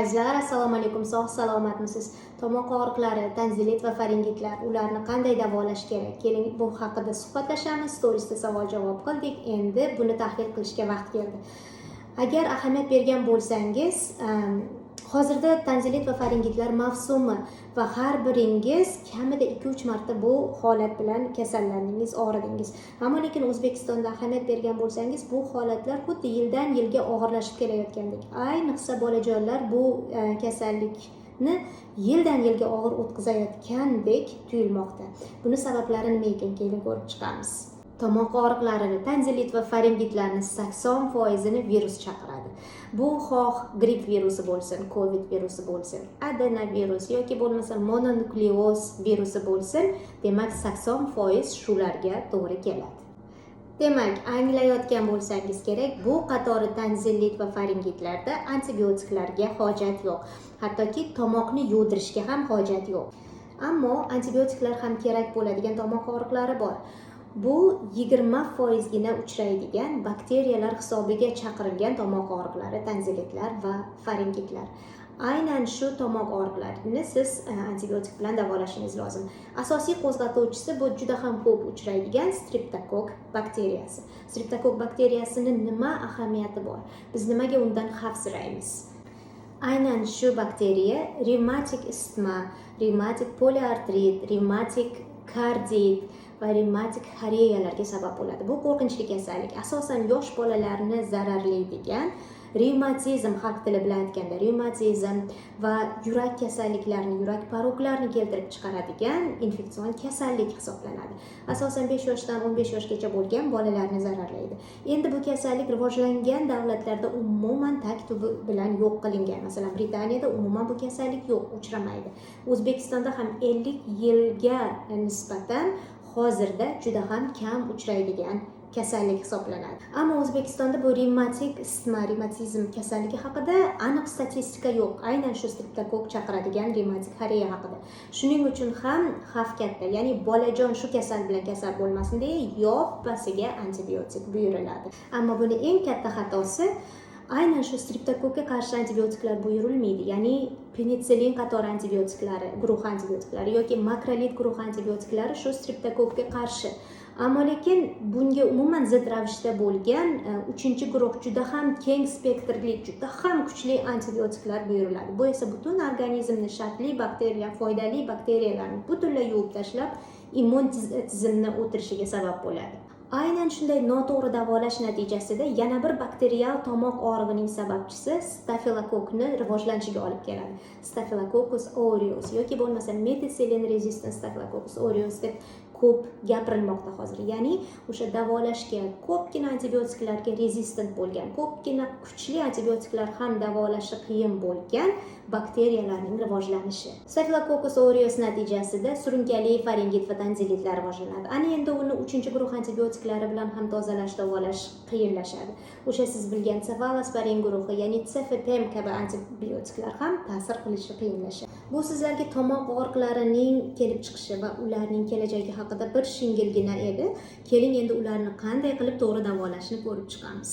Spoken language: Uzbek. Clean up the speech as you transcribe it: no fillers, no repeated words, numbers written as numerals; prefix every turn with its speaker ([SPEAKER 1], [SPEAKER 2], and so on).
[SPEAKER 1] Azizlar, assalomu alaykum. Sog' salomatmisiz? Tomoq og'riqlari, tonzillit va faringitlar, ularni qanday davolash kerak? Keling, bu haqida suhbatlashamiz. Storiesda savol javob qildik, endi buni tahlil qilishga vaqt keldi. Agar ahamiyat bergan bo'lsangiz, hozirda tonzillit va faringitlar mavsumi va har biringiz kamida 2-3 marta bu holat bilan kasallandingiz, og'ridingiz. Ammo lekin O'zbekistonda ahamiyat bergan bo'lsangiz, bu holatlar xuddi yildan yilga og'irlashib kelayotgandek. Ayniqsa bolajonlar bu kasallikni yildan yilga og'ir o'tkazayotgandek tuyulmoqda. Buni sabablari nima ekan, keling, ko'rib chiqamiz. Tomoq og'riqlarini, tonzillit va faringitlarni 80%ini virus chaqiradi. Bu xoh gripp virusi bo'lsin, COVID virusi bo'lsin, adenovirus yoki bo'lmasa mononukleoz virusi bo'lsin, demak, 80% shularga to'g'ri keladi. Demak, anglayotgan bo'lsangiz kerak, bu qatori tonzillit va faringitlarda antibiotiklarga hojat yo'q, hattoki tomoqni yuvdirishga ham hojat yo'q. Ammo antibiotiklar ham kerak bo'ladigan tomoq og'riqlari bor. Bu 20%gina uchraydigan bakteriyalar hisobiga chaqirilgan tomoq og'riqlari, tonzillitlar va faringitlar. Aynan shu tomoq og'riqlarini siz antibiotik bilan davolashingiz lozim. Asosiy qo'zg'atuvchisi bu juda ham ko'p uchraydigan streptokokk bakteriyasi. Streptokokk bakteriyasini nima ahamiyati bor, biz nimaga undan xavfsiraymiz? Aynan shu bakteriya revmatik isitma, revmatik poliartrit, revmatik kardit va revmatik xoreyalarga sabab bo'ladi. Bu qo'rqinchli kasallik, asosan yosh bolalarni zararlaydigan revmatizm, xalq tili bilan aytganda revmatizm va yurak kasalliklarini, yurak poroklarini keltirib chiqaradigan infeksion kasallik hisoblanadi. Asosan 5 yoshdan 15 yoshgacha bo'lgan bolalarni zararlaydi. Endi bu kasallik rivojlangan davlatlarda umuman tag tubi bilan yo'q qilingan. Masalan, Britaniyada umuman bu kasallik yo'q, uchramaydi. O'zbekistonda ham 50 yilga nisbatan hozirda juda ham kam uchraydigan kasallik hisoblanadi. Ammo O'zbekistonda bu revmatik isitma, revmatizm kasalligi haqida aniq statistika yo'q, aynan shu streptokokk chaqiradigan revmatik xoreya haqida. Shuning uchun ham xavf katta, ya'ni bolajon shu kasal bilan kasal bo'lmasin deya yoppasiga antibiotik buyuriladi. Ammo buni eng katta xatosi, aynan shu streptokokkga qarshi antibiotiklar buyurilmaydi, ya'ni penitsilin qatori antibiotiklari, guruhi antibiotiklari yoki makrolid guruhi antibiotiklari shu streptokokkga qarshi. Ammo lekin bunga umuman zid ravishda bo'lgan uchinchi guruh, juda ham keng spektrli, juda ham kuchli antibiotiklar buyuriladi. Bu esa butun organizmni shartli bakteriya, foydali bakteriyalarni butunlay yuvib tashlab, immun tizimni o'tirishiga sabab bo'ladi. Aynan shunday noto'g'ri davolash natijasida yana bir bakterial tomoq og'rig'ining sababchisi stafilokokni rivojlanishiga olib keladi. Staphylococcus aureus yoki bo'lmasa methicillin resistant Staphylococcus aureus deb ko'p gapirilmoqda hozir, ya'ni o'sha davolashga, ko'pgina antibiotiklarga rezistent bo'lgan, ko'pgina kuchli antibiotiklar ham davolashi qiyin bo'lgan bakteriyalarning rivojlanishi. Staphylococcus aureus natijasida surunkali faringit va tonzillitlar rivojlanadi. Ana endi uni uchinchi guruh antibiotiklari bilan ham tozalash, davolash qiyinlashadi. O'sha siz bilgan sefalosporin guruhi, ya'ni cefepem kabi antibiotiklar ham ta'sir qilishi qiyinlashadi. Bu sizlarga tomoq og'riqlarining kelib chiqishi va ularning kelajagi haqida bir shingilgina edi. Keling, endi ularni qanday qilib to'g'ri davolashni ko'rib chiqamiz.